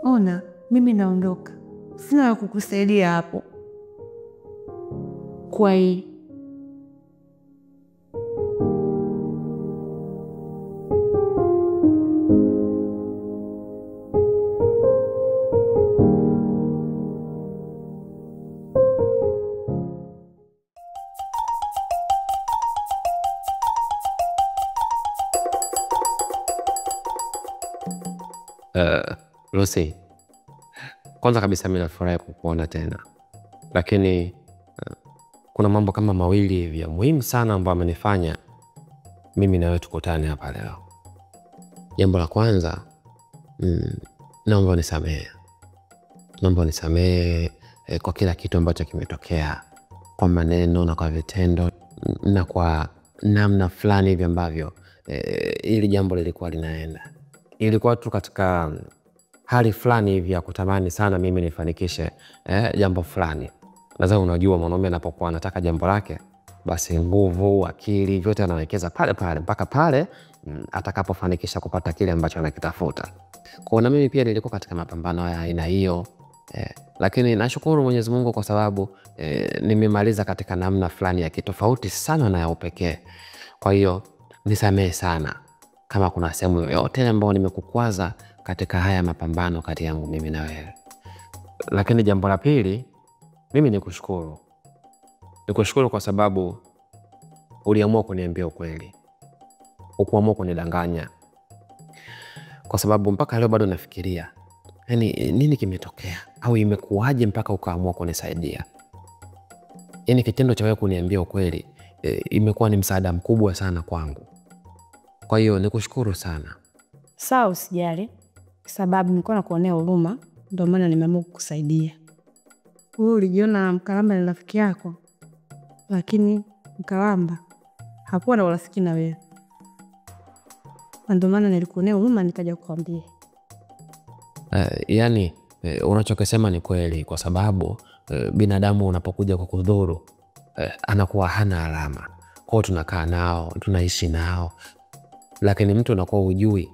Ona, mimi naondoka. Sina la kukusaidia hapo. Kwa hiyo Lucy, kwanza kabisa mimi nafurahi kukuona tena. Lakini kuna mambo kama mawili hivi ya muhimu sana ambayo amenifanya mimi na wewe tukutane hapa leo. Jambo la kwanza, naomba unisamehe. Naomba unisamehe kwa kila kitu ambacho kimetokea, kwa maneno na kwa vitendo na kwa namna fulani hivi ambavyo ili jambo lilikuwa linaenda. Ilikuwa tu katika hali fulani hivi ya kutamani sana mimi nifanikishe jambo fulani. Nadhani unajua mwanaume anapokuwa anataka jambo lake, basi nguvu, akili, vyote anawekeza pale pale mpaka pale atakapofanikisha kupata kile ambacho anakitafuta. Kwa na mimi pia nilikuwa katika mapambano ya aina hiyo, lakini nashukuru Mwenyezi Mungu kwa sababu nimemaliza katika namna fulani ya kitofauti sana na ya upekee. Kwa hiyo nisamehe sana kama kuna sehemu yoyote ambayo nimekukwaza katika haya mapambano kati yangu mimi na wewe. Lakini jambo la pili, mimi nikushukuru. Nikushukuru kwa sababu uliamua kuniambia ukweli. Hukuamua kunidanganya. Kwa sababu mpaka leo bado nafikiria, yaani nini kimetokea au imekuwaje mpaka ukaamua kunisaidia. Yaani kitendo cha wewe kuniambia ukweli imekuwa ni msaada mkubwa sana kwangu. Kwa hiyo nikushukuru sana. Sawa, usijali. Sababu nilikuwa nakuonea huruma, ndio maana nimeamua kukusaidia. Wewe ulijiona Mkalamba ni rafiki yako, lakini Mkalamba hakuwa na urafiki na wewe. Ndio maana nilikuonea huruma nikaja kukwambia. Yaani unachokisema ni kweli, kwa sababu binadamu unapokuja kwa kudhuru anakuwa hana alama. Kwa hiyo tunakaa nao, tunaishi nao, lakini mtu unakuwa hujui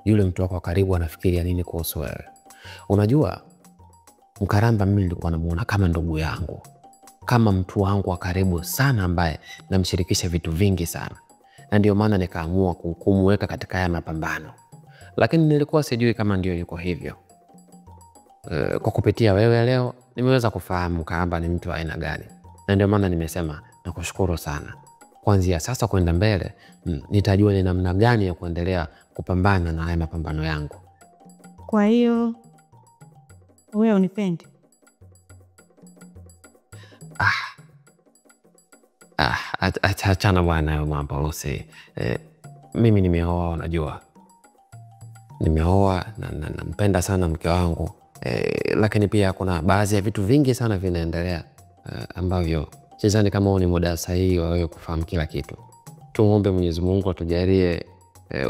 yule mtu wako wa karibu anafikiria nini kuhusu wewe. Unajua Mkaramba mimi nilikuwa namuona kama ndugu yangu, kama mtu wangu wa karibu sana ambaye namshirikisha vitu vingi sana. Na ndio maana nikaamua kumweka katika haya mapambano. Lakini nilikuwa sijui kama ndio yuko hivyo. Kwa kupitia wewe leo nimeweza kufahamu Mkaramba ni mtu wa aina gani. Na ndio maana nimesema nakushukuru sana. Kuanzia sasa kwenda mbele nitajua ni namna gani ya kuendelea kupambana na haya mapambano yangu. Kwa hiyo wewe unipendi? Achana bwana hayo mambo Lucy. Mimi nimeoa, unajua. Nimeoa na nampenda sana mke wangu. Lakini pia kuna baadhi ya vitu vingi sana vinaendelea ambavyo sidhani kama huu ni muda sahihi wa wewe kufahamu kila kitu. Tuombe Mwenyezi Mungu atujalie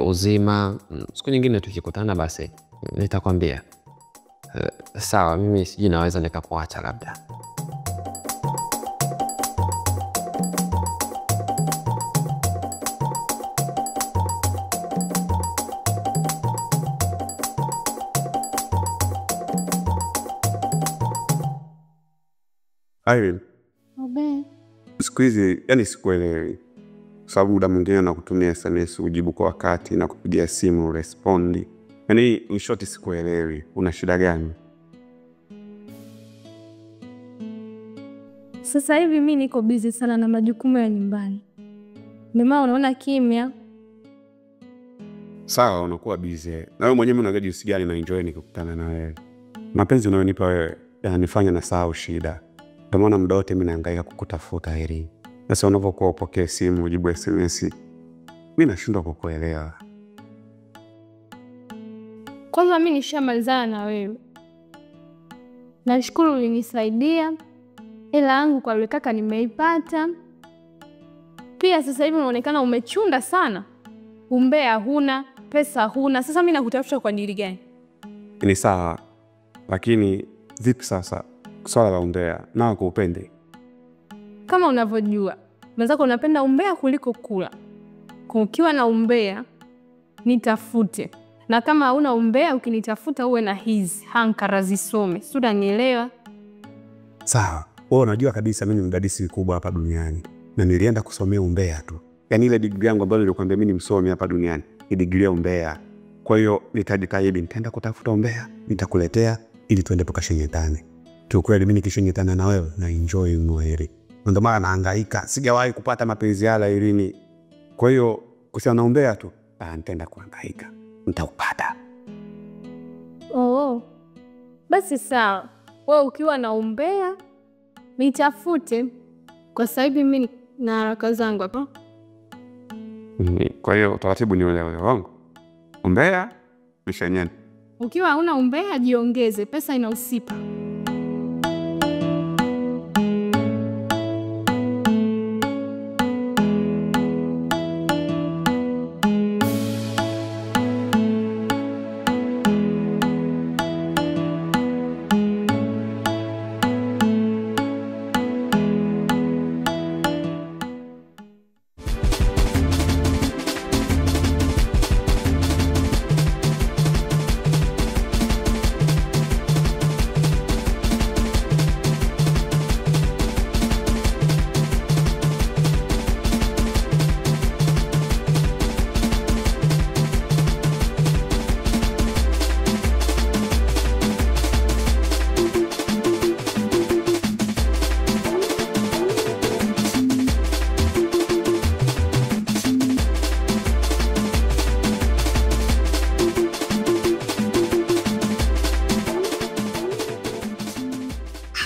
uzima. Siku nyingine tukikutana basi nitakwambia. Sawa, mimi sijui naweza nikakuacha labda. Irene, siku hizi yani sikuelewi. Sababu muda mwingine nakutumia SMS ujibu kwa wakati na kupigia simu respondi. Yaani in short sikuelewi, una shida gani? Sasa hivi mimi niko busy sana na majukumu ya nyumbani. Ndio maana unaona kimya. Sawa, unakuwa busy. Na wewe mwenyewe unajua jinsi gani na enjoy nikikutana na wewe. Mapenzi unayonipa wewe yananifanya nasahau shida. Ndio maana muda wote mimi nahangaika kukutafuta Irene. Sasa unavyokuwa upokee simu, ujibu SMS, mimi nashindwa kukuelewa. Kwanza mimi nishamalizana na wewe. Nashukuru ulinisaidia. Hela yangu kwa yule kaka nimeipata. Pia sasa hivi unaonekana umechunda sana. Umbea huna, pesa huna. Sasa mimi nakutafuta kwa ajili gani? Ni sawa. Lakini vipi sasa swala la umbea na kuupende? Kama unavyojua, mwenzako unapenda umbea kuliko kula. Kwa ukiwa na umbea, nitafute. Na kama huna umbea ukinitafuta uwe na hizi hankara zisome. Si unanielewa? Sawa. Wewe unajua kabisa mimi ni mdadisi mkubwa hapa duniani na nilienda kusomea umbea tu. Yaani ile degree yangu ambayo nilikwambia mimi ni msomi hapa duniani, ni degree ya umbea. Kwa hiyo nitajitahidi, nitaenda kutafuta umbea, nitakuletea ili tuende tukashenyetane. Kiukweli mimi nikishenyetana na wewe na enjoy mweri. Ndio maana nahangaika, sijawahi kupata mapenzi yala Irene. Kwa hiyo kuhusiana na umbea tu, nitaenda kuhangaika, nitaupata. Oh. Basi sawa. Wewe ukiwa na umbea nitafute. Kwa sababu mimi na haraka zangu hapa. Kwa hiyo utaratibu ni ule ule wangu. Umbea nishenyene. Ukiwa huna umbea jiongeze, pesa inausipa.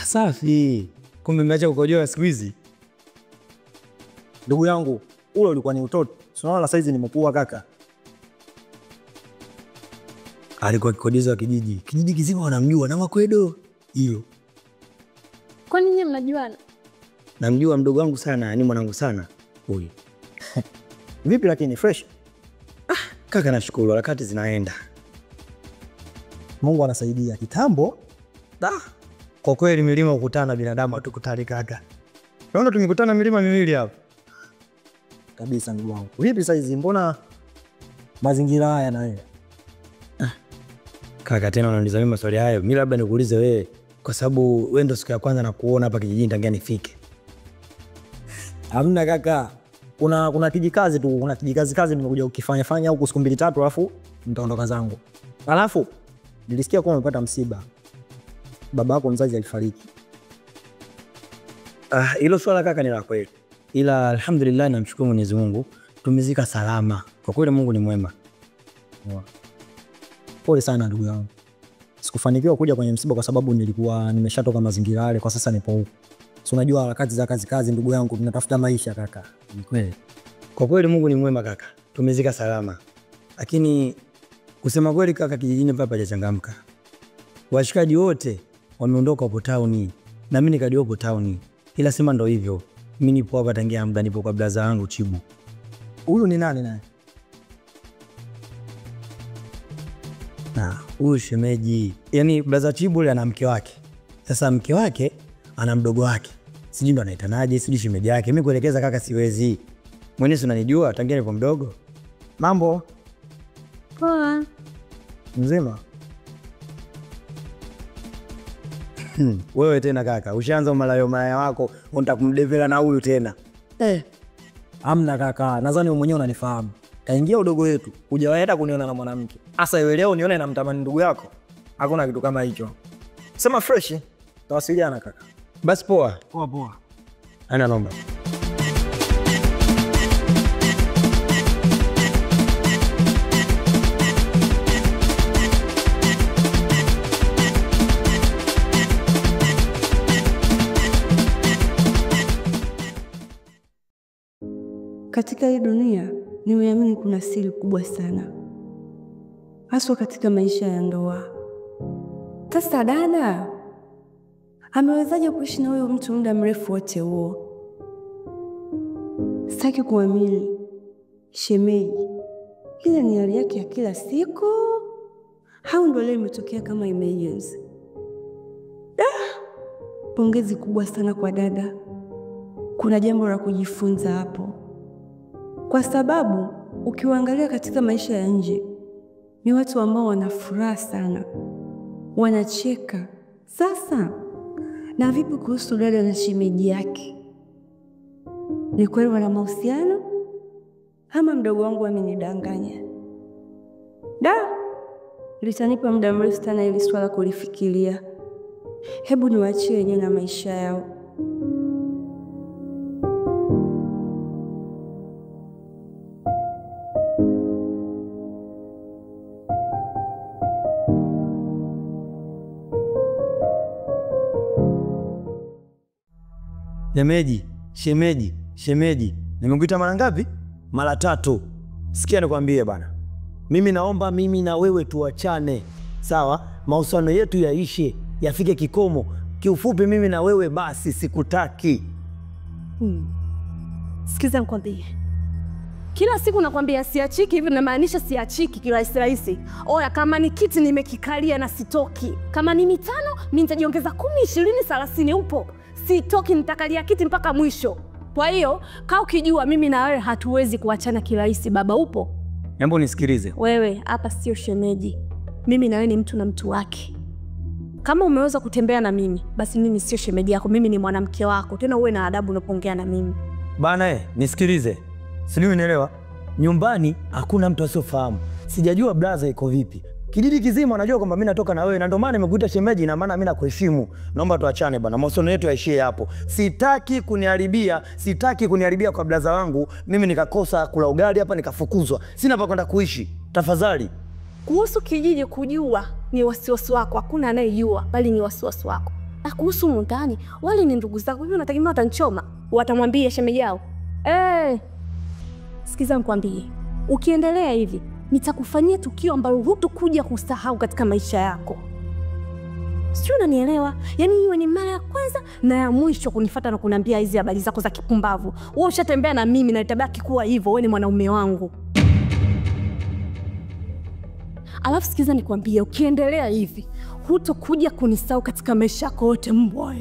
Safi. Kumbe mmeacha kukojoa siku hizi. Ndugu yangu, ule ulikuwa ni utoto. Unaona saizi nimekuwa kaka. Alikuwa kikodizo wa kijiji. Kijiji kizima wanamjua na makwedo. Hiyo. Kwa nini mnajuana? Namjua mdogo wangu sana, ni mwanangu sana huyu. Vipi lakini fresh? Kaka nashukuru, harakati zinaenda. Mungu anasaidia. Kitambo? Kwa kweli milima kukutana binadamu hatukutani kaka. Unaona tumekutana milima miwili hapa. Kabisa ndugu wangu. Vipi saizi mbona mazingira haya na wewe? Kaka tena unaniuliza mimi maswali hayo. Mimi labda nikuulize wewe kwa sababu wewe ndio siku ya kwanza nakuona hapa kijijini tangia nifike. Hamna kaka. Kuna kijikazi tu, kuna kijikazi kazi nimekuja ukifanya fanya huku siku 2 3 alafu nitaondoka zangu. Alafu nilisikia kuwa umepata msiba. Baba yako mzazi alifariki. Hilo swala kaka ni la kweli. Ila alhamdulillah namshukuru Mwenyezi Mungu tumezika salama. Kwa kweli Mungu ni mwema. Pole sana ndugu yangu. Sikufanikiwa kuja kwenye msiba kwa sababu nilikuwa nimeshatoka mazingira yale, kwa sasa nipo huku. Si unajua harakati za kazi ndugu yangu, tunatafuta maisha kaka. Ni kweli. Kwa kweli Mungu ni mwema kaka. Tumezika salama. Lakini kusema kweli kaka, kijijini hapa hapajachangamka. Washikaji wote wameondoka hapo town na mimi nikadio hapo town. Ila sema ndo hivyo. Mimi nipo hapa tangia muda, nipo kwa blaza wangu Chibu. Huyu ni nani naye? Huyu shemeji. Yaani blaza Chibu yule ana mke wake. Sasa mke wake ana mdogo wake. Sijui ndo anaitanaje, sijui shemeji yake. Mimi kuelekeza kaka siwezi. Mwenyewe unanijua tangia nipo mdogo. Mambo? Poa. Mzima? Wewe tena kaka, ushaanza malayo maya wako, unataka kumdevela na huyu tena. Hamna kaka, nadhani wewe mwenyewe unanifahamu. Kaingia udogo wetu, hujawahi hata kuniona na mwanamke. Asa wewe leo nione namtamani ndugu yako. Hakuna kitu kama hicho. Sema fresh, tawasiliana kaka. Basi poa. Poa poa. Ana noma. Katika hii dunia nimeamini kuna siri kubwa sana, haswa katika maisha ya ndoa. Sasa dada amewezaje kuishi na huyo mtu muda mrefu wote huo? Sitaki kuamini shemeji, ile ni hali yake ya kila siku au ndio leo imetokea kama emergency? Pongezi kubwa sana kwa dada. Kuna jambo la kujifunza hapo. Kwa sababu ukiangalia katika maisha ya nje, Ni watu ambao wana furaha sana, wanacheka. Sasa na vipi kuhusu dada na shemeji yake? Ni kweli wana mahusiano ama mdogo wangu amenidanganya? Da, litanipa muda mrefu sana ili swala kulifikiria. Hebu niwaachie wenyewe na maisha yao. Shemeji, shemeji, shemeji. Nimekuita mara ngapi? Mara 3. Sikia nikwambie bana. Mimi naomba mimi na wewe tuachane. Sawa? Mahusiano yetu yaishe, yafike kikomo. Kiufupi mimi na wewe basi sikutaki. Sikiza nikwambie. Kila siku nakwambia siachiki hivi, namaanisha siachiki kirahisi rahisi. Oya, kama ni kiti nimekikalia na sitoki. Kama ni 5, mimi nitajiongeza 10, 20, 30 upo. Sitoki, nitakalia kiti mpaka mwisho. Kwa hiyo, kaa ukijua mimi na wewe hatuwezi kuachana kirahisi baba, upo? Hebu nisikilize. Wewe hapa sio shemeji. Mimi na wewe ni mtu na mtu wake. Kama umeweza kutembea na mimi, basi mimi sio shemeji yako, mimi ni mwanamke wako. Tena uwe na adabu unapoongea na mimi. Bana nisikilize. Sijui unielewa. Nyumbani hakuna mtu asiofahamu. Sijajua blaza iko vipi. Kijiji kizima wanajua kwamba mimi natoka na wewe na ndio maana nimekuita shemeji, na maana mimi nakuheshimu. Naomba tuachane bana. Mahusiano yetu yaishie hapo. Sitaki kuniharibia, sitaki kuniharibia kwa blaza wangu. Mimi nikakosa kula ugali hapa nikafukuzwa. Sina pa kwenda kuishi. Tafadhali. Kuhusu kijiji kujua ni wasiwasi wako, hakuna anayejua bali ni wasiwasi wako. Na kuhusu mundani, wale ni ndugu zako, hivi unategemea watanichoma? Watamwambia shemeji yao? Sikiza nikwambie. Ukiendelea hivi nitakufanyia tukio ambalo hutokuja kusahau katika maisha yako. Sio, unanielewa? Yaani iwe ni mara ya kwanza na ya mwisho kunifuata na kuniambia hizi habari zako za kipumbavu. Wewe ushatembea na mimi na itabaki kuwa hivyo, wewe ni mwanaume wangu. Alafu sikiza nikwambie, ukiendelea hivi hutokuja kunisahau katika maisha yako yote mbwa.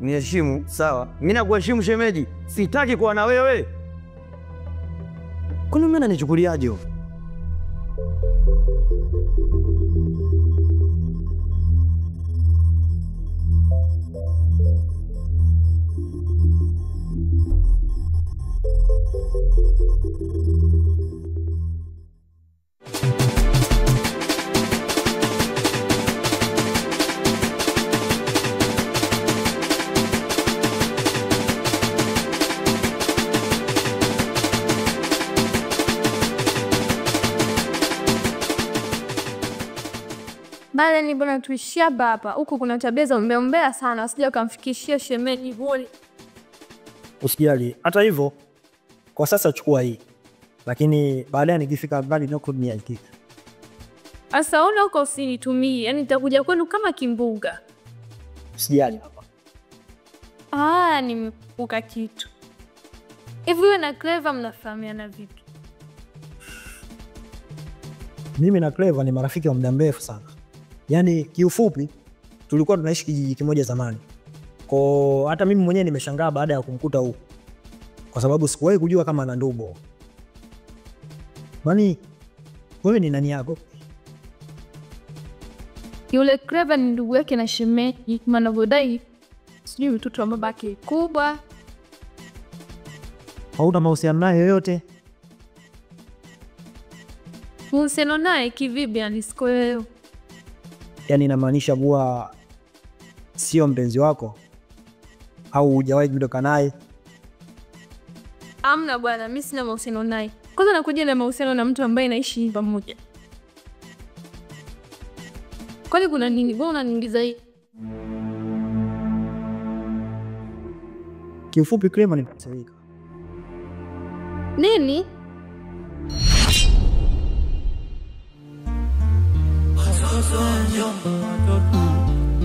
Niheshimu, sawa? Mimi nakuheshimu shemeji. Sitaki kuwa na wewe. Kwani mimi unanichukuliaje wewe? Bale ni bwana tuishia baba. Huko kuna tabia za umbea sana. Usije ukamfikishia shemeji bure. Usijali. Hata hivyo kwa sasa chukua hii. Lakini baadaye nikifika mbali niko niandike. Asa ona huko usinitumie. Yaani nitakuja kwenu kama kimbuga. Usijali baba. Ah, nimekumbuka kitu. Hivi wewe na Clever mnafahamiana vipi? Mimi na Clever ni marafiki wa muda mrefu sana. Yaani kiufupi tulikuwa tunaishi kijiji kimoja zamani. Kwa hata mimi mwenyewe nimeshangaa baada ya kumkuta huko. Kwa sababu sikuwahi kujua kama ana ndugu. Kwani wewe ni nani yako? Yule Clever ni ndugu yake na shemeji, maana vodai sijui mtoto wa babake kubwa. Hauna mahusiano naye yoyote? Mahusiano naye kivipi? Yani sikuelewi. Yaani inamaanisha kuwa sio mpenzi wako au hujawahi kutoka naye? Amna bwana, mimi sina mahusiano naye. Kwanza nakuja na mahusiano na mtu ambaye naishi pamoja. Kwani kuna nini? Mbona unaniuliza hii? Kiufupi Clever ni msirika. Nini?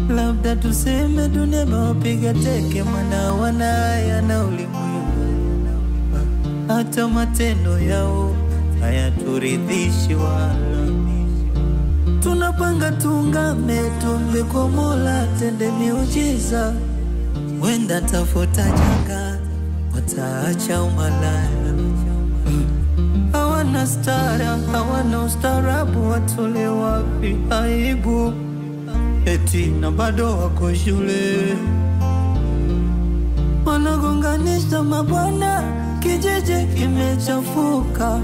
Labda tuseme dunia imewapiga teke, maana wanaya na ulimwengu, hata matendo yao hayaturidhishi wala. Tunapanga tungame, tuombe kwa Mola tende miujiza, wenda tafuta janga wataacha umalaya. Hawana stara, hawana ustaarabu, watole wapi aibu? Eti na bado wako shule, wanagonganisha mabwana, kijiji kimechafuka.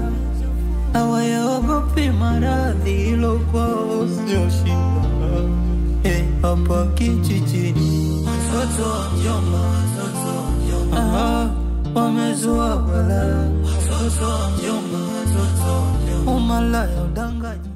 Hawayaogopi maradhi, hilo kwao sio shida. Hapa kijijini watoto wa mjomba, watoto wa mjomba, wamezua balaa. Watoto wa mjomba, watoto wa mjomba, umalaya udanganyi.